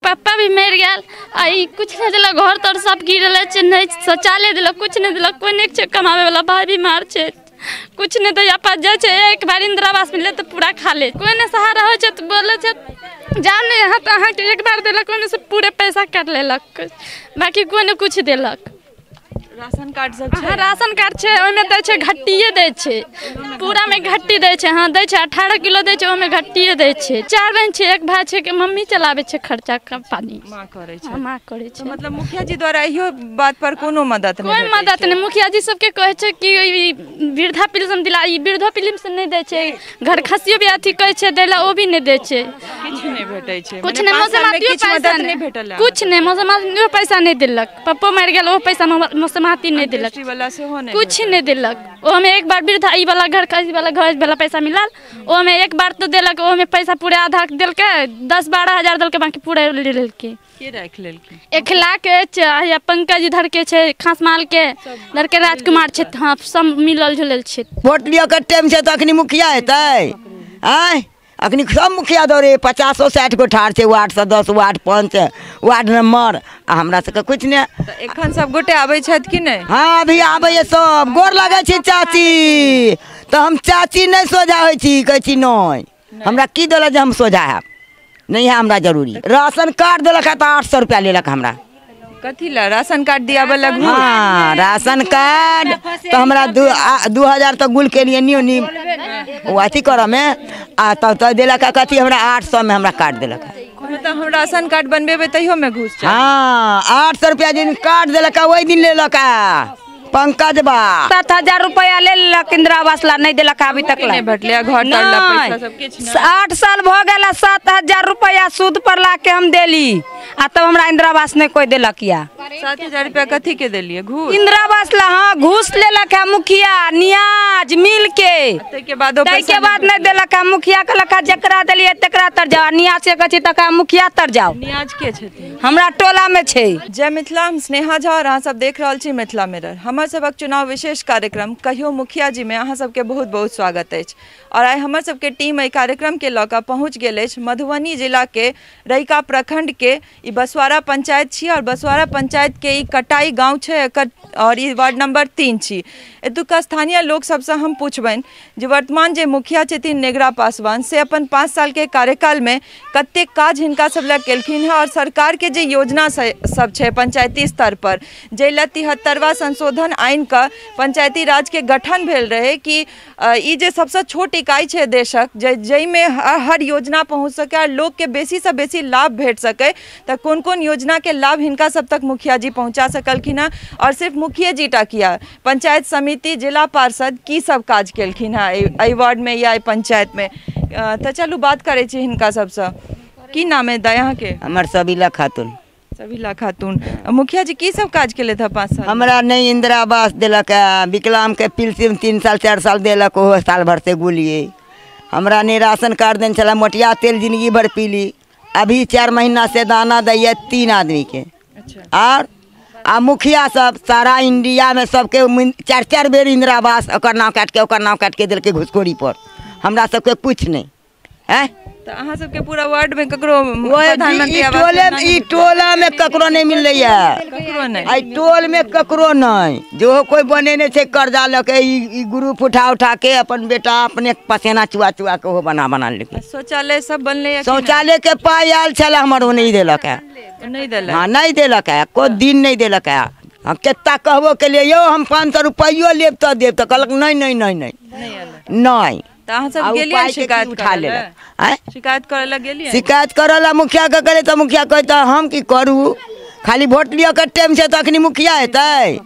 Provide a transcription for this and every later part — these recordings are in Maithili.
पप्पा भी मरि गेल आ ई कुछ नहि देलक, घर तर सब गिरल छै, नहि शौचालय देलक, कुछ नहि देलक, कोइ नहि छै कमाबै वाला, भाई बीमार छै, कुछ नहि दैया। पास जाइ छै एक बार इंदिरा आवास मिलले तऽ पूरा खा ले, कोइ नहि सहारा होइ छै तऽ बोलै छै जाउ ने यहाँ, तऽ अहाँके एक बार देलक ओहिमे से पूरे पैसा काटि लेलक, बाकी कोइ नहि कुछ देलक। राशन कार्ड सब छै? हाँ राशन कार्ड छै, ओहिमे दै छै घट्टिए दै छै, पूरामे घट्टी दै छै। हाँ दै छै 18 किलो दै छै, ओहिमे घट्टिए दै छै। 4 बहन छै, एक भाय छै के मम्मी चलाबै छै खर्चा पानी, माँ करै छै। माँ करै छै। मतलब मुखिया जी द्वारा इहो बात पर कोनो मदद नहि? कोइ मदद नहि। मुखिया जी सबके कहै छै कि वृद्धा पेंशन दिला, ई वृद्धो पेंशन नहि दै छै, घर खसियो भी अथी कहै छै दै लए, ओ भी नहि दै छै। किछु नहि भेटै छै, कुछ नहि। मौसमातियो पैसा नहि भेटल, कुछ नहि। मौसमातियो पैसा नहि देलक, पप्पो मरि गेल ओ पैसा मौसमाती नहि देलक, कुछ नहि देलक। ओहिमे एक बार वृद्धा ई वाला घर खसी वाला घर वाला पैसा मिलल, ओहिमे एक बार तऽ देलक, ओहिमे पैसा पूरे आधा देलकै, 10-12 हजार देलकै, बाकी पूरे ले लेलकै। के राखि लेलकै? 1 लाख अछि। पंकज इधर के छै, खासमाल के इधर के राजकुमार छै, हाँ सब मिलल जुलल छै। वोट लिअ के टाइम छै तऽ अखनी मुखिया हेतै? आँय अखनी सब मुखिया दौड़े, 50-60 गो ठाढ़ छै वार्ड से, 10 वार्ड पंच वार्ड नंबर, आ हमरा सबके कुछ नहि। एखन सब गोटे आबै छथि कि नहि? हाँ अभी आबैए सब। गोर लगै छी चाची, तऽ हम चाची नहि सोझा होइ छी, कहै छी नहि हमरा की देलक जे हम सोझा हैब, नहि है हमरा जरूरी। राशन कार्ड देलक है तऽ 800 रुपया लेलक हमरा। कथी ला राशन कार्ड दियाबे लग? हाँ राशन कार्ड तऽ हमरा 2000 तक गुल के लिए नियो नी ओ अथी करऽ मे, आ तब तऽ देलक कथी हमरा 800 में हमरा कार्ड देलक। तऽ हम राशन कार्ड बनबेबै तैयो में घूस? हाँ 800 रुपया दिन कार्ड देलक ओहि दिन लेलक पंकज बा। 7000 रुपया ले लेलक इंदिरा आवास ला, नहीं देलक अभी तक ला। नहीं भेटलै घर तर ला पैसा सब किछु? 8 साल भऽ गेल, 7000 रुपया सूद पर ला के हम देली, आ तब हमरा इंदिरा आवास नहीं कोई देलक। या 7000 रुपया कथी के देलिए? घूस इंदिरा आवास ला। हाँ घूस लेलक है मुखिया नियाज मिल के, ताहिके बाद नहीं देलक है। मुखिया कहलक है जकरा देलिए तकरा तर जाओ, नियाज के कहै छी तकरा मुखिया तर जाओ। नियाज के छथिन? हमरा टोला में छै। जय मिथिला, हम स्नेहा झा और अहाँ सब देख रहल छी मिथिला मिरर। हमर सबक चुनाव विशेष कार्यक्रम कहियो मुखिया जी में अहाँ सबके बहुत बहुत स्वागत अछि। और आइ हमर सबके टीम एहि कार्यक्रम के लऽ कऽ पहुँच गेल अछि मधुबनी जिला के रहिका प्रखंड के ई बसवारा पंचायत छी, और बसवारा पंचायत के ई कटाई गाँव छै एकर, और ई वार्ड नंबर 3 छी। एतुका स्थानीय लोक सबसँ हम पूछबनि जे वर्तमान जे मुखिया छथिन नेगरा पासवान, से अपन 5 साल के कार्यकाल में कतेक काज हिनका सब लए केलखिन हेँ, और सरकार के जे योजना सब छै पंचायती स्तर पर, जाहि लए 73वां संशोधन आनि कऽ पंचायती राज के गठन भेल रहै कि ई जे सबसँ छोट इकाई छै देशक, जाहिमे हर योजना पहुँच सकै और लोकके बेसीसँ बेसी लाभ भेट सकै, तऽ कोन कोन योजना के लाभ हिनका सब तक मुखिया जी पहुँचा सकलखिन हेँ, और सिर्फ मुखिया जी टा किया, पंचायत समिति जिला पार्षद की सब काज केलखिन हेँ एहि वार्ड में या एहि पंचायत में। तऽ चलू बात करै छी हिनका सबसँ। की नाम है दाइ अहाँके? हमर सबीला खातून। सबीला खातून। मुखिया जी की सब काज केलथि हँ 5 साल? हमरा नहि इंदिरा आवास देलक है, विकलांग के पेंशन 3 साल 4 साल देलक, ओहो साल भर से गुलिए। हमरा नहि राशन कार्ड देने छलै, मोटिया तेल जिंदगी भर पीली, अभी 4 महीना से दाना दैया 3 आदमी के। अच्छा। और आ मुखिया सब सारा इंडिया में सबके 4-4 बेर इंदिरा आवास ओकर नाम काटि के ओकर नाम काटि के देलकै घुसखोरी पर, हमरा सबके कुछ नहि है। तऽ अहाँ सबके पूरा वार्ड में ककरो प्रधानमंत्री आवास ई टोला में ककरो नहीं मिलैया, ककरो नहीं, एहि टोल में ककरो नहीं, जो कोई बनेने छै कर्जा लऽ के ई ग्रुप उठा उठा के अपन बेटा अपने पसेना चुआ चुआ के ओहो बना बना लेलकै। शौचालय सब बनलै? शौचालय के पाइ आयल छलै हमर, ओ नहि देलक है। नहि देलक? हाँ नहि देलक है, कोइ दिन नहि देलक है। हम केत्ता कहबो केलियै यौ हम 500 रुपैयो लेब तऽ देब, तऽ कहलक नहि नहि नहि नहि नहि। तऽ अहाँ सब गेलियै शिकायत उठा लेलक? आँय शिकायत करऽ लए गेलियै? शिकायत करऽ लए मुखिया के कहलियै तऽ मुखिया कहै तऽ हम की करू, खाली वोट लिअ के टाइम छै तऽ अखनी मुखिया हेतै?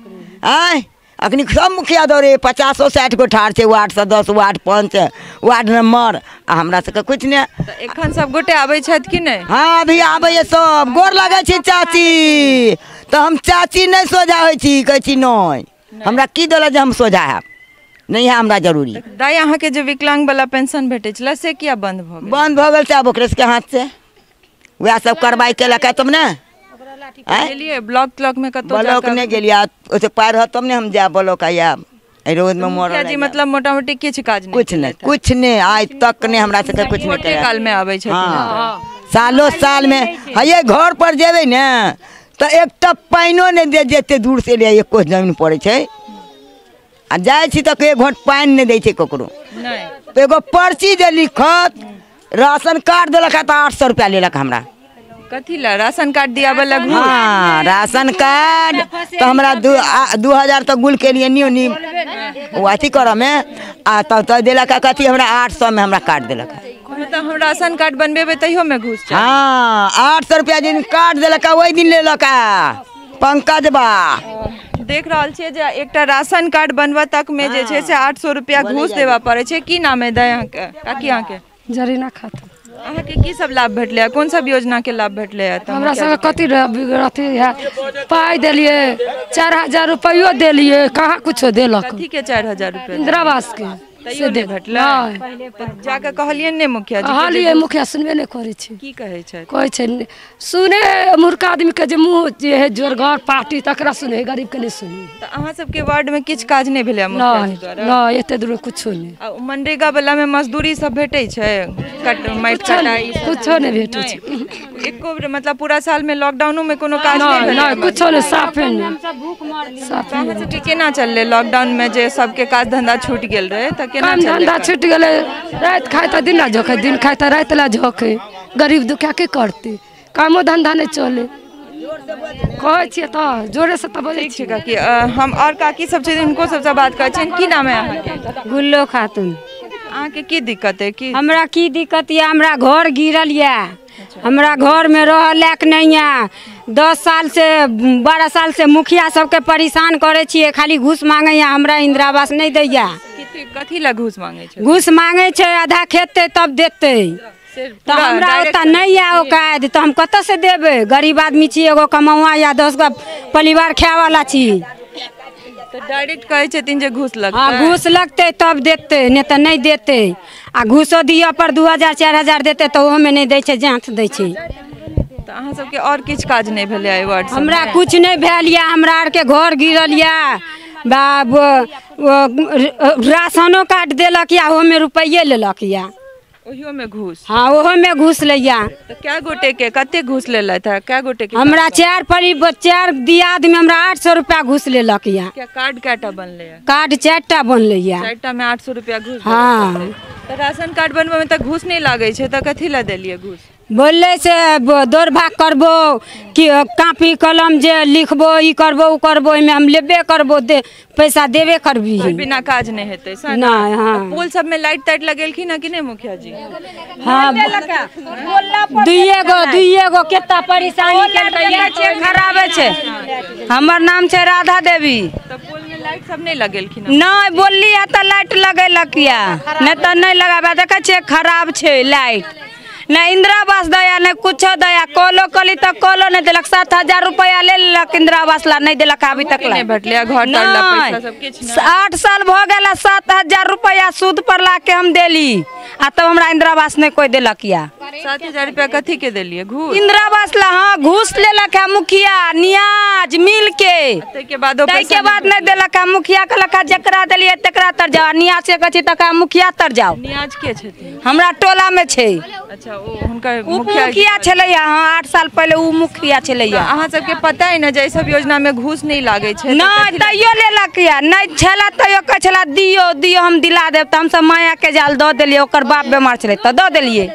आँय अखनी सब मुखिया दौड़े, 50-60 गो ठाढ़ छै वार्ड से, 10 वार्ड पंच वार्ड नंबर, आ हमरा सबके कुछ नहि। तऽ एखन सब गोटे आबै छथि कि नहि? हाँ अभी आबैए सब। गोर लगै छी चाची, तऽ हम चाची नहि सोझा होइ छी, कहै छी नहि हमरा की देलक जे हम सोझा हैब, नहीं है हमरा जरूरी। दाइ अहाँके जे विकलांग वाला पेंशन भेटै छलै से किया बंद भऽ गेल? बंद भऽ गेल छै आब ओकरे सबके हाथ से, वएह सब कार्रवाई केलक है तब ने। गेलियै ब्लॉक त्लॉक में कतौ? ब्लॉक नहि गेलियै, ओते पाइ रहत तब ने हम जायब ब्लॉक। आयब एहि रोजमे मरल जी। मतलब मोटा मोटी किछु काज नहि? कुछ नहि, कुछ नहि, आइ तक नहि हमरा सबके कुछ नहि। काल में आबै छथिन? सालो साल में हये घर पर जेबै ने तऽ एकटा पानिओ नहि दे, जते दूर से एलियै 1 कोस जमीन पड़ै छै, आ जाइ छी तऽ एक घोट पानि नहि दै छै ककरो। एगो पर्ची जे लिखत, राशन कार्ड देलक तऽ 800 रुपया लेलक हमरा। कथी ला राशन कार्ड दियाबऽ लगू? हाँ राशन कार्ड तऽ हमरा 2000 तक गुल के लिए नियो नी ओ अथी करऽ में, आ तब तऽ देलक कथी हमरा 800 में हमरा कार्ड देलक। मतलब हम राशन कार्ड बनबेबै तैयो में घूस? हाँ 800 रुपया दिन कार्ड देलक ओहि दिन लेलक पंकज बा। देख रहल छियै जे एकटा राशन कार्ड बनबऽ तक में जे छै से 800 रुपया घूस देबऽ पड़ै छै। की नाम है दाइ अहाँके, काकी अहाँके? जरीना खातून। अहाँके की सब लाभ भेटलै, कोन सब योजना के लाभ भेटलै? हमरा सबके कथी अथी है, पाइ देलियै 4000 रुपयो देलियै, कहाँ कुछो देलक। कथी के 4000 रुपया? इंदिरा आवास के। तैयो नहि भेटलै? जाके कहलियै ने मुखिया जी? कहलियै, मुखिया सुनबे नहि करै छै। की कहै छै? कहै छै सुने मूर्ख आदमी के जे मुँह जे है जोरगर पार्टी तकरा सुने, गरीब के नहि सुने। तऽ अहाँ सबके वार्ड में किछु काज नहि भेलै मुखिया जी द्वारा? नहि, एते दूर कुछो नहि। आ मनरेगा वाला में मजदूरी सब भेटै छै? माटि कटाइ कुछो नहि भेटै छै एको बेर? मतलब पूरा साल में लॉकडाउनो में कोनो काज नहि भेलै? नहि, कुछो नहि, साफे नहि। अहाँ सबके केना चललै लॉकडाउन में जे सबके काज धंधा छूटि गेल रहै? तऽ केना काम धंधा छूटि गेलै? राति खाइ तऽ दिन ला झोकै, दिन खाइ तऽ राति ला झोकै। गरीब दुखिया की करतै? कामो धंधा नहि चलै। कहै छियै तऽ जोरे से तऽ बजै छियै काकी। हम आओर काकी सब छथिन, हुनको सबसँ बात करै छियनि। की नाम है अहाँके? गुल्लो खातून। अहाँके की दिक्कत है? की हमरा की दिक्कत यऽ? हमरा घर गिरल यऽ, हमरा घर में रह लायक नहीं है। 10 साल से 12 साल से मुखिया सबके परेशान करै छियै, खाली घूस मांगैया, हमरा इंदिरा आवास नहीं दैया। कथी ला घूस मांगै छै? घूस मांगै छै, आधा खेतै तब देतै। तऽ हमरा ओतऽ नहीं है औकात, तऽ हम कतऽ से देबै? गरीब आदमी छी, एगो कमौआ या 10 गो परिवार खाय वाला छी। तऽ डायरेक्ट कहै छथिन जे घूस लगतै? हाँ घूस लगतै तब देतै, नहि तऽ नहि देतै। आ घूसो दिअ पर 2000 4000 देतै तऽ ओहोमे नहि दै छै, जाँच दै छै। तऽ अहाँ सबके आओर किछु काज नहि भेलै एहि वार्ड? हमरा किछु नहि भेल यऽ, हमरा आरके घर गिरल यऽ, राशनो कार्ड देलक यऽ, ओहोमे रुपैये लेलक यऽ। ओहियो में घूस? हाँ ओहो में घूस लैया। तऽ कै गोटे के कते घूस लेलथि है? कै गोटे के? हमरा 4 दियाद में हमरा 800 रुपया घूस लेलक यऽ। क्या कार्ड कैटा बनलै? कार्ड 4टा बनलै यऽ। 4टा में 800 रुपया घूस? हाँ। तऽ राशन कार्ड बनबै में तऽ घूस नहि लागै छै, तऽ कथी लए देलियै घूस? बोललै से दौड़ भाग करबो कि कापी कलम जे लिखबो ई करबो ओ करबो, ओहिमे हम लेबे करबो, दे पैसा देबे करबी। बिना काज नहि हेतै। नहि। हाँ पोल सब में लाइट ताइट लगेलखिन हँ कि नहि मुखिया जी? हाँ दुइये गो केतना परेशानी केलकै, खराब छै। हमर नाम छै राधा देवी। तऽ पोल में लाइट सब नहि लगेलखिन? नहि, बोलली है तऽ लाइट लगेलक यऽ, नहि तऽ नहि लगाबे। देखै छियै खराब छै लाइट, नहि इंदिरा आवास दया, नहि कुछो दया। कॉलो कली तऽ कॉलो नहि देलक। 7000 रुपया ले लेलक इंदिरा आवास ला, नहि देलक अभी तक ला। भेटलै घर तर ला पैसा सब किछु? 8 साल भऽ गेल, 7000 रुपया सूद पर ला के हम देली, आ तब हमरा इंदिरा आवास नहि कोइ देलक या। 7000 रुपया कथी के देलियै? घूस? इंदिरा आवास ला। हाँ घूस लेलक है मुखिया नियाज मिल के। ताहिके बादो? ताहिके बाद नहि देलक है। मुखिया कहलक है जकरा देलियै तकरा तर जाओ। नियाज के कहै छी तकरा मुखिया तर जाओ। नियाज के छथिन? हमरा टोला में छै। अच्छा ओ हुनकर मुखिया छलैया। हाँ 8 साल पहिले ओ मुखिया छलैया। अहाँ सबके पता है ने जे एहि सब योजना में घूस नहीं लागै छै? नहि, तैयो लेलक या। नहि छला तैयो कहै छला दियो दियो हम दिला देब, तऽ हमसब माया के जाल दऽ देलियै। ओकर बाप बेमार छलै तऽ दऽ देलियै।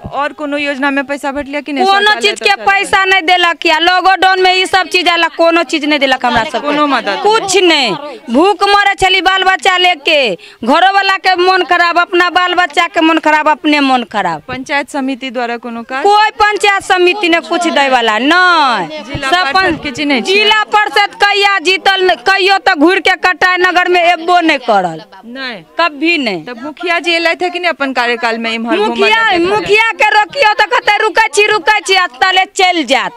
और कोनो योजना में पैसा भेटलै कि नहि? कोनो चीज के पैसा नहीं देलक या। लॉकडाउन में ई सब चीज आयल, कोनो चीज नहीं देलक हमरा सब, कोनो मदद कुछ नहीं। भूख मरे छली बाल बच्चा लेके, घरो वाला के मन खराब, अपना बाल बच्चा के मन खराब, अपने मन खराब। पंचायत समिति द्वारा कोनो काज? कोई पंचायत समिति ने कुछ दै वाला नहीं। जिला परिषद के चिन्है छियै? जिला परिषद कहिया जीतल, कहियो तऽ घुर के कटाई नगर में एबो नहीं करल। नहीं, कभी नहीं। तब मुखिया जी एलथि है कि नहीं अपन कार्यकाल में इम्हर? मुखिया मुखिया के रोकियो तऽ कहते रुकै छी रुकै छी, आ तले चलि जायत।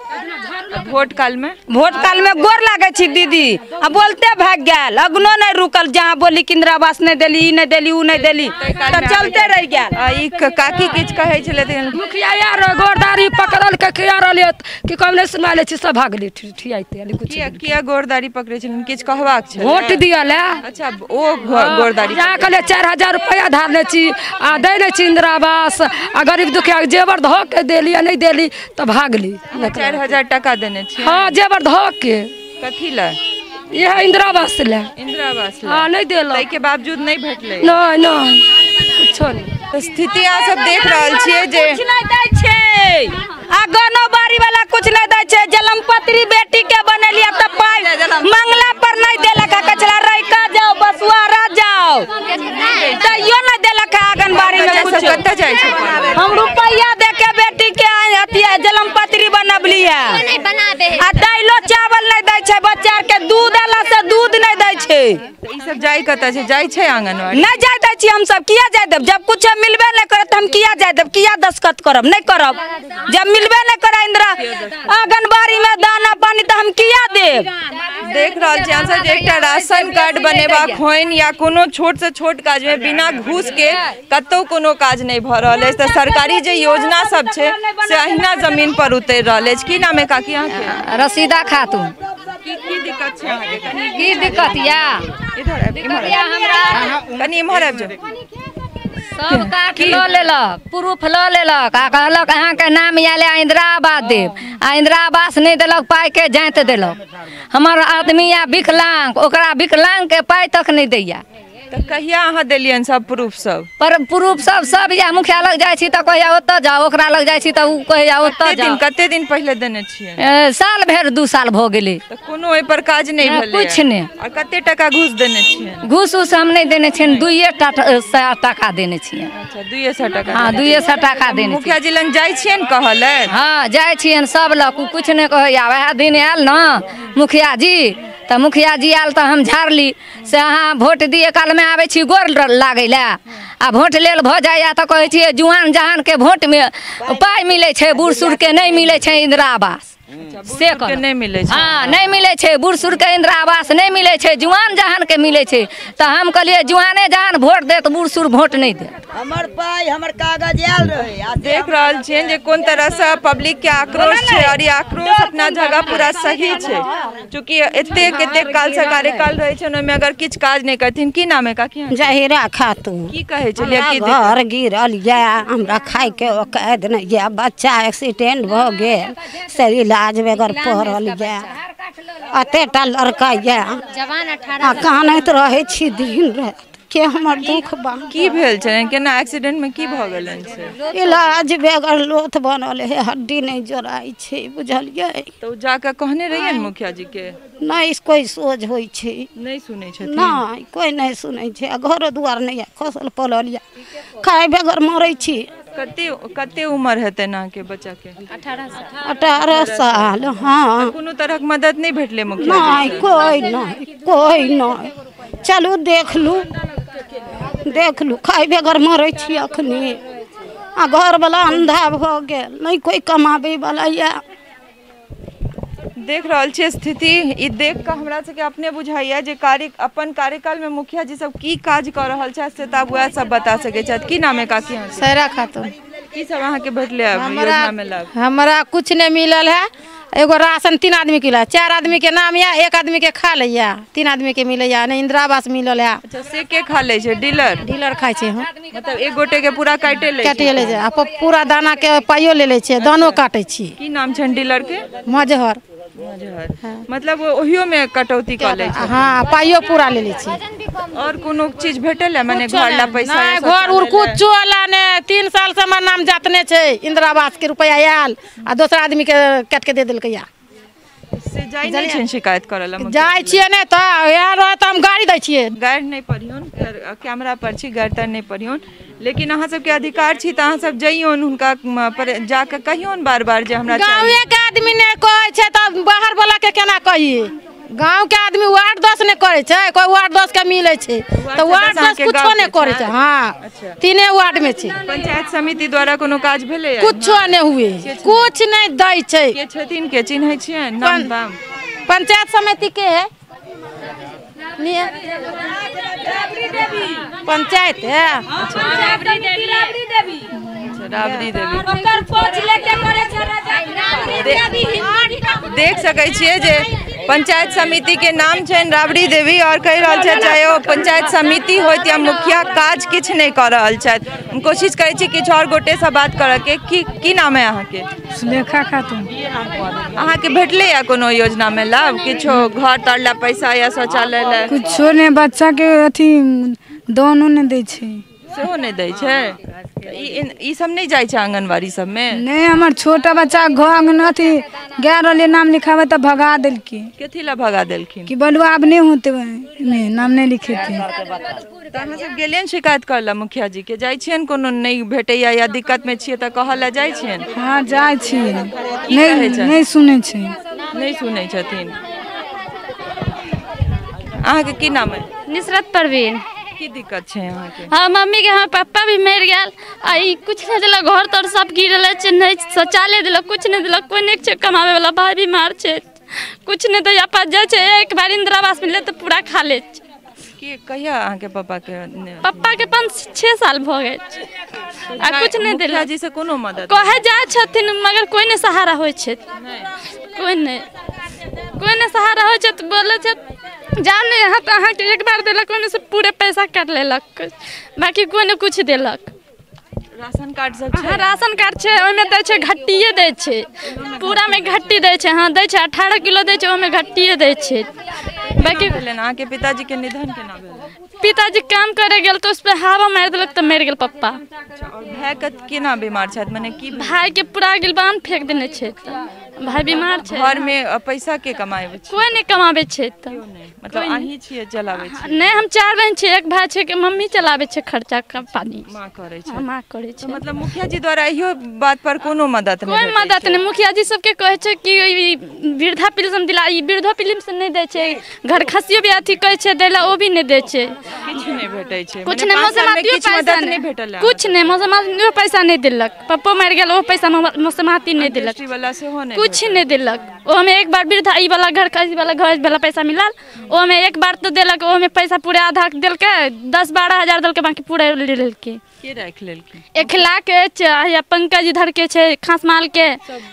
भोट काल में? भोट काल में गोर लागे छी दीदी, आ बोलते भाग गेल, अगनो नहीं रुकल। जहाँ बोली कि इंदिरा आवास नहीं देली, ई नहीं देली, ऊ नहीं देली, तब चलते रह गेल। आ ई काकी किछ कहै छलै? मुखिया यार गोरदारी पकड़ल के किया रहलियै कि कम नहीं सुना ले छी, सब भागली ठियाइते कुछ। किया गोरदारी पकड़े छलै? किछ कहबाक छलै? वोट दियल। अच्छा, ओ गोरदारी जा कहले 4000 रुपया धारने छी आ दै नहि छी इंदिरा आवास, आ गरीब दुखिया जेवर धऽ के देली आ नहि देली तऽ भागली। 4000 टका देने छी? हाँ, जेवर धऽ के। कथी लए? इएह इंदिरा आवास लए। इंदिरा आवास लए? हाँ, नहि देलक। ताहिके बावजूद नहि भेटलै? नहि नहि, कुछो नहि। स्थिति अहाँ सब देख रहल छियै जे कुछ नहि दै छै, आ आंगनबाड़ी वाला कुछ नहि दै छै। जलमपत्री बेटी के बनेलियै तऽ पाइ मंगला पर नहि देलक, कचरा रहिका जाओ, बसुआरा जाओ, तैयो नहि देलक आंगनबाड़ी में कुछ। कतऽ जाइ छै? हम रुपैया दे के बेटी के अथी जलमपत्री बनबलियै, आ दाइलो चावल नहि दै छै बच्चा के, दूध अला से दूध नहि दै छै। ई सब जाइ कतऽ छै? जाइ छै आंगनबाड़ी? नहि जाय दै छी हमसब। किया जाय देब? जब कुछ मिलबे नहि करत हम किया जाय देब? किया दस्तखत करब? नहि करब। जब मिलबे नहि करे इंदिरा आंगनबाड़ी में दाना पानी तऽ हम किया देब? देख रहल छी अहाँ सब जे एकटा राशन कार्ड बनेबाक होइन या कोनो छोट से छोट काज में बिना घूस के कतौ कोनो काज नहि भऽ रहल अछि। तऽ सरकारी जे योजना सब छै से अहिना जमीन पर उतरि रहल अछि। की नाम है काकी अहाँके? रसीदा खातून। की की दिक्कत छै अहाँके? की दिक्कत या? इधर आबि, इम्हर आबि, कनि इम्हर आबि जाउ। सब काठ लऽ लेलक, प्रूफ लऽ लेलक आ कहलक अहाँके नाम आयल इंदिरा आवास देब, आ इंदिरा आवास नहि देलक, पाइके जाँत देलक। हमर आदमी या विकलांग, ओकरा विकलांगके पाइ तक नहि दैया। तऽ कहिया अहाँ देलियनि सब प्रूफ सब? पर प्रूफ सब सब या मुखिया लग जाइ छी तऽ कहैया ओतऽ जाउ, ओकरा लग जाइ छी तऽ ओ कहैया ओतऽ जाउ। कते दिन पहिले देने छियै? साल भरि 2 साल भऽ गेलै। तऽ कोनो ओहि पर काज नहि भेलै? कुछ नहि। आ कते टका घूस देने छियै? घूस उस हम नहि देने छियनि, 200 टाका देने छियनि। अच्छा, 200 टका? हाँ, 200 टाका देने। मुखिया जी लग जाइ छियनि कहऽ लेल? हाँ, जाइ छियनि सब लग, कुछ नहि कहैया। वएह दिन आयल ने मुखिया जी, तऽ मुखिया जी आयल तऽ हम झाड़ली से अहाँ वोट दिए कालमे आबै छी गोर लागै लए, आ वोट लेल भऽ जाइए तऽ कहै छियै जुआन जहानके वोटमे पाइ मिलै छै, बूढ़ सूढ़के नहि मिलै छै इंदिरा आवास। से नहि मिलै छै? हाँ, नहि मिलै छै, बूढ़ सूढ़के इंदिरा आवास नहि मिलै छै, जुआन जहानके मिलै छै। तऽ हम कहलियै जुआने जहान वोट देत, बूढ़ सूढ़ वोट नहि देत। हमर पाइ हमर कागज आयल रहै। देख रहल छियनि जे कोन तरहसँ पब्लिक के आक्रोश छै, और ई आक्रोश अपना जगह पूरा सही छै, चूँकि एतेक एतेक कालसँ कार्यकाल रहै छै ओहिमे अगर किछु काज नहि करथिन। की नाम है काकी? जहिरा खातून। की कहै छलियै? की घर गिरल यऽ, हमरा खाइके औकात नहि यऽ, बच्चा एक्सीडेंट भऽ गेल से इलाज बगैर पड़ल यऽ, एतेटा लड़का यऽ, आ कानैत रहै छी दिन राति के हमर दुख बा। की भेल छलनि? केना एक्सीडेंट में की भऽ गेलनि से? इलाज बगैर लोथ बनल है, हड्डी नहि जोड़ाइ छै, बुझलियै? तऽ जाकऽ कहने रहियै मुखिया जी के? नहि, कोइ सोझ होइ छै, नहि सुनै छथिन? नहि, कोइ नहि सुनै छै। आ घरो दुआर नहि यऽ, खसल पड़ल यऽ, खाइ बगैर मरै छी। कते कते उम्र हेतै अहाँके बच्चा के? 18 साल। हाँ। कोनो तरहक मदद नहि भेटलै मुखिया जी? नहि, कोइ नहि, कोइ नहि। चलू देख लू, देख लू, खाइ बगैर मरै छी अखनी। आ घरवला अन्धा भऽ गेल, नहि कोइ कमाबै वाला यऽ। देख रहल छियै स्थिति, ई देख कऽ हमरा सबके अपने बुझाइया जे कार्य अपन कार्यकाल में मुखिया जी सब की काज कऽ रहल छथि से तऽ आब वएह सब बता सकै छथि। की नाम है काकी अहाँके? सैरा खातून। की सब अहाँके भेटलै योजना में लाभ? हमरा कुछ नहि मिलल है। एगो राशन 3 आदमी के मिला, 4 आदमी के नाम या 1 आदमी के खा लैया, 3 आदमी के मिलैया, नहि इंदिरा आवास मिलल है। अच्छा, से के खा लै छै? डीलर? डीलर खाइ छै। हम मतलब एक गोटे के पूरा काटे लै? काटे लै छै, आ पूरा दाना के पाइयो ले लै छै, दानो काटे छी। की नाम छनि डीलर के? मजहर। मतलब ओहियो में कटौती कऽ लै छै? हाँ, पाइयो पूरा ले लै छै। और कोनो चीज भेटल है? माने घर ला पैसा? नहि, घर उर कुछो ला नहि। 3 साल से हमर नाम जातने छै, इंदिरा आवास के रुपया आयल आ दोसर आदमी के काटि के दे देलकै। या से जाइ नहि छै शिकायत करऽ ला? जाइ छियै नहि तऽ आयल रहत तऽ हम गाड़ी दै छियै। गारि नहि पढ़ियौन, कैमरा पर छी, गारि तारि नहि पढ़ियौन, लेकिन अहाँ सबके अधिकार छी तऽ अहाँ सब जइयौन हुनका पर जाकऽ कहियौन बार बार जे हमरा गाँवे के आदमी नहि कहै छै तऽ बाहर वाला के केना कहियै? गाँव के आदमी वार्ड 10 नहि करै छै, कोइ वार्ड 10 के मिलै छै तऽ वार्ड 10 कुछो नहि करै छै। हाँ, 3 वार्ड में छै। पंचायत समिति द्वारा कोनो काज भेलै? कुछो नहि हुए, कुछ नहि दै छै। के छथिन, के चिन्है छियै नाम दाम? पंचायत समिति के है पंचायत है राबड़ी देवी। देख सकै छियै जे पंचायत समिति के नाम छनि राबड़ी देवी और कहि रहल छथि चाहे ओ पंचायत समिति होइत या मुखिया, काज किछु नहि कऽ रहल छथि। हम कोशिश करै छी किछु और गोटेसँ बात करऽके। की की नाम है अहाँके? सुलेखा खातून। अहाँके भेटलै या कोनो योजनामे लाभ, किछो घर तर ला पैसा या शौचालय ला? कुछो नहि, बच्चा के अथी दानो नहि दै छै। सेहो नहि दै छै? ई सब नहि जाइ छै आंगनबाड़ी सबमे? नहि, हमर छोटा बच्चा घर आंगन अथी गेल रहलियै नाम लिखाबै तऽ भगा देलकै। कथी लए भगा देलखिन? कि बलुआ आब नहि होतै, नहि नाम नहि लिखेतै। तऽ अहाँ सब गेलियनि शिकायत करै लए मुखिया जी के? जाइ छियनि कोनो नहि भेटैया या दिक्कतमे छियै तऽ कहऽ लए जाइ छियनि? हाँ जाइ छियै, नहि सुनै छै। नहि सुनै छथिन। अहाँके की नाम है? निसरत परवीन। की दिक्कत छै अहाँके? हाँ, मम्मी के हाँ पप्पा भी मरि गेल आ ई कुछ नहि देलक, घर तर सब गिरल छै, नहि शौचालय देलक, कुछ नहि देलक, कोइ नहि छै कमाबै वाला, भाई बीमार छै, कुछ नहि दैया। पास जाइ छै एक बार इंदिरा आवास मिललै तऽ पूरा खा लै छै। के कहिया अहाँके पापा के? पप्पा के 5-6 साल भऽ गेल आ कुछ नहि देलक। मुखिया जी से कोनो मदद? कहै जाइ छथिन मगर कोइ नहि सहारा होइ छै, कोइ नहि, कोइ नहि सहारा होइ छै। तऽ बोलै छै जाउ ने यहाँ, तऽ अहाँके एक बार देलक, ओहिमे से पूरे पैसा काटि लेलक, बाकी कोइ ने कुछ देलक। राशन कार्ड सब छै? हाँ राशन कार्ड छै, ओहिमे दै छै घट्टिए दै छै, पूरामे घट्टी दै छै। हाँ दै छै 18 किलो दै छै, ओहिमे घट्टिए दै छै। बाकी अहाँके पिताजी के निधन केना भेल? पिताजी काम करे गेल तऽ उस पर हवा मारि देलक तऽ मरि गेल पप्पा। और भाई के केना बीमार छथि? मने की भाई के पूरा गिलबान फेंक देने छै, भाई बीमार छै। घर में पैसा के कमाबै छै? कोई नहि कमाबै छै। तऽ मतलब अहीं छियै चलाबै छै? नहि, हम 4 बहन छियै, एक भाई छै के मम्मी चलाबै छै, खर्चा पानी माँ करै छै। माँ करै छै। मतलब मुखिया जी द्वारा इहो बात पर कोनो मदद नहि? कोई मदद नहि। मुखिया जी सबके कहै छै कि वृद्धा पेंशन दिला, ई वृद्धा पेंशन नहि दै छै, घर खसियो भी अथी कहै छै दै लए, ओ भी नहि दै छै। किछु नहि भेटै छै? कुछ नहि, मौसमातियो पैसा नहि भेटल, कुछ नहि, मौसमातियो पैसा नहि देलक। पप्पो मरि गेल, ओ पैसा मौसमाती नहि देलक, कुछ नहि देलक। ओहिमे एक बार वृद्धा ई वाला घर खसी वाला घर वाला पैसा मिलल, ओहिमे एक बार तऽ देलक, ओहिमे पैसा पूरे आधा देलकै, 10-12 हजार देलकै, बाकी पूरा ले लेलकै। के राखि लेलकै? 1 लाख या पंकज इधर के छै, खासमाल के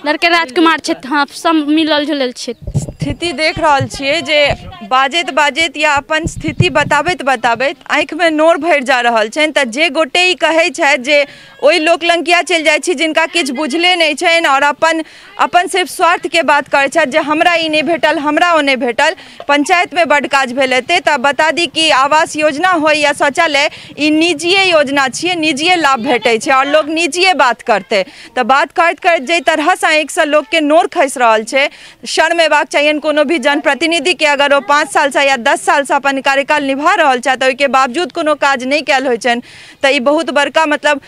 लड़के राजकुमार छै, हाँ सब मिलल जुलल छै। स्थिति देख रहल छियै जे बाजैत बाजैत या अपन स्थिति बताबैत बताबैत आँखिमे नोर भरि जा रहल छनि। तऽ जे गोटे ई कहै छथि जे ओहि लोक लग किया चलि जाइ छी जिनका किछु बुझले नहि छनि और अपन अपन सिर्फ स्वार्थके बात करै छथि जे हमरा ई नहि भेटल, हमरा ओ नहि भेटल, पंचायतमे बड्ड काज भेल हेतै, तऽ बता दी कि आवास योजना होइ या शौचालय, ई निजिए योजना छियै, निजिए लाभ भेटै छै और लोक निजिए बात करतै। तऽ बात करैत करैत जाहि तरहसँ आँखिसँ लोकके नोर खसि रहल छै, शर्म अयबाक चाहियनि कोनो भी जनप्रतिनिधिके। अगर ओ 5 सालसँ या 10 सालसँ अपन कार्यकाल निभा रहल छथि, ओहिके बावजूद कोनो काज नहि कयल होइ छनि, तऽ ई बहुत बड़का मतलब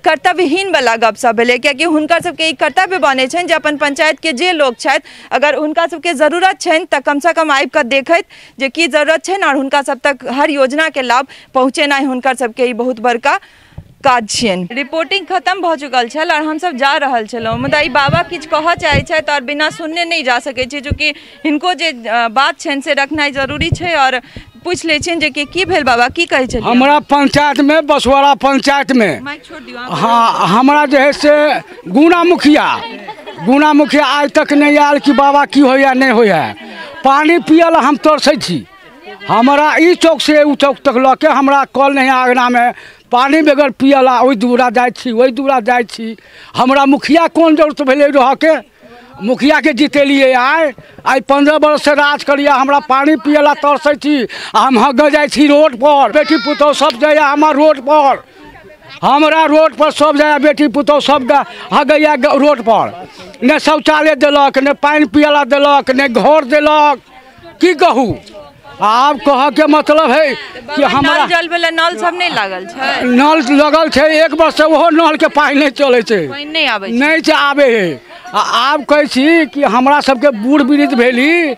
कर्तव्यहीन वाला गपशप भेलै। कियाकि हुनकर सबके ई कर्तव्य बनै छनि जे अपन पंचायतके जे लोक छथि, अगर हुनका सबके जरूरत छनि तऽ कमसँ कम आबिकऽ देखैत जे की जरूरत छनि और हुनका सब तक हर योजनाके लाभ पहुँचेनाइ हुनकर सबके ई बहुत बड़का काज छियनि। रिपोर्टिंग खत्म भऽ चुकल छल और हमसब जा रहल छलहुँ, मुदा ई बाबा किछु कहऽ चाहै छथि और बिना सुनने नहि जा सकै छी, चूँकि हिनको जे बात छनि से रखनाइ जरूरी छै। और पूछि लै छियनि जे की भेल बाबा, की कहै छलियै? हमरा पंचायत में, बसवाड़ा पंचायत में, हाँ हमरा जे है से गुना मुखिया आइ तक नहि आयल कि बाबा की होइए नहि होइए। पानी पियल हम तरसै छी, हमरा ई चौक से ओ चौक तक लऽ के हमरा कल नहीं आंगना में, पानी बगैर पियला ओहि दूरा जाइ छी, ओहि दूरा जाइ छी। हमरा मुखिया कोन जरूरत भेलै रहऽके? मुखिया के जितेलिए आइ आइ 15 वर्ष से राज करिए, हमरा पानी पियला तरसै छी, हम हग जाइ छी रोड पर, बेटी पुतोहु सब जाइए हमर रोड पर, हमरा रोड पर सब जाइए, बेटी पुतोहु सब हगैया रोड पर। ने शौचालय देलक, ने पानि पियला देलक, ने घर देलक, की कहू आब कह के मतलब है कि हमरा नल जल वाला नल सब नहीं लागल छै? नल लगल छै 1 वर्ष से, ओहो नल के पानि नहीं चलै छै, पानि नहीं आबै छै, नहीं आबै है। आब कहै छी कि हमरा सबके बूढ़ वृद्ध भेली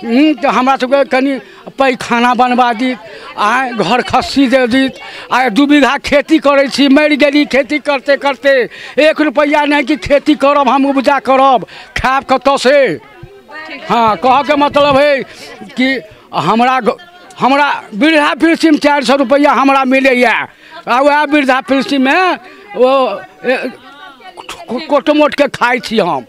तऽ हमरा सबके कनि पैखाना बनबा दी, आइ घर खस्सी दे दी। आइ 2 बीघा खेती करै छी, मरि गेली खेती करते करते, 1 रुपैआ नहि कि खेती करब हम, उपजा करब, खायब कतऽ से। हाँ, कहऽके मतलब है कि हमरा हमरा वृद्धा पेंशन 400 रुपैआ हमरा मिलैए, आ वएह वृद्धा पेंशनमे ओ कोट मोटके खाइ छी हम,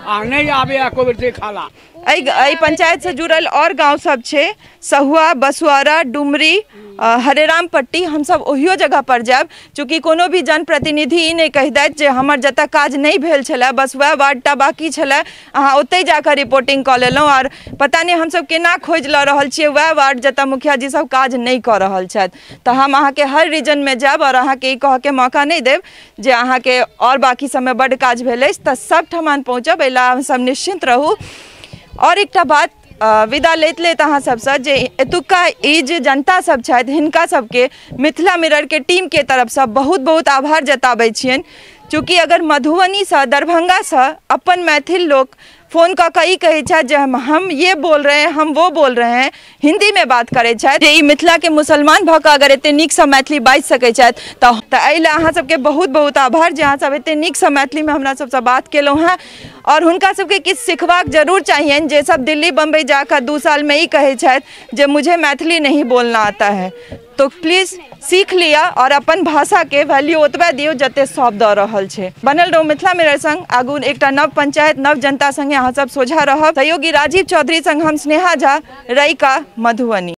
आ नहि आबैए एको बेर देखा ला। एहि पंचायतसँ जुड़ल आओर गाँव सब छै, सहुआ, बसुआरा, डुमरी, हरेराम पट्टी, हमसब ओहियो जगह पर जायब। चूँकि कोनो भी जनप्रतिनिधि ई नहि कहि दैत जे हमर जतऽ काज नहि भेल छलै, बस वएह वार्डटा बाकी छलै, अहाँ ओतहि जाकऽ रिपोर्टिंग कऽ लेलहुँ, आओर पता नहि हमसब केना खोजि लऽ रहल छियै वएह वार्ड जतऽ मुखिया जी सब काज नहि कऽ रहल छथि। तऽ हम अहाँके हर रीजनमे जायब आओर अहाँके ई कहऽके मौका नहि देब जे अहाँके आओर बाकी सबमे बड्ड काज भेल अछि, तऽ सब ठमान पहुँचब, एहि लए अहाँ सब निश्चिन्त रहू। और एकटा बात विदा लैत लैत अहाँ सबसँ, जे एतुका ई जे जनता सब छथि हिनका सबके मिथिला मिररके टीमके तरफसँ बहुत बहुत आभार जताबै छियनि। चूँकि अगर मधुबनीसँ, दरभंगासँ अपन मैथिल लोक फोन कऽ कऽ ई कहै छथि जे हम ये बोल रहे हैं, हम वो बोल रहे हैं, हिन्दीमे बात करै छथि, जे ई मिथिलाके मुसलमान भऽ कऽ अगर एते नीकसँ मैथिली बाजि सकै छथि तऽ एहि लए अहाँ सबके बहुत बहुत आभार जे अहाँ सब एते नीकसँ मैथिलीमे हमरा सबसँ बात केलहुँ हेँ। और हुनका सबके किछु सिखबाक जरूर चाहियनि जे सब दिल्ली बम्बई जाकऽ 2 सालमे ई कहै छथि जे मुझे मैथिली नहीं बोलना आता है, तो प्लीज सीख लिअ और अपन भाषाके वैल्यू ओतबे दियौ जते सब दऽ रहल छै। बनल रहू मिथिला मिरर संग, आगू एकटा नव पंचायत नव जनता संगे अहाँ सब सोझा रहब। सहयोगी राजीव चौधरी संग हम स्नेहा झा, रैका, मधुबनी।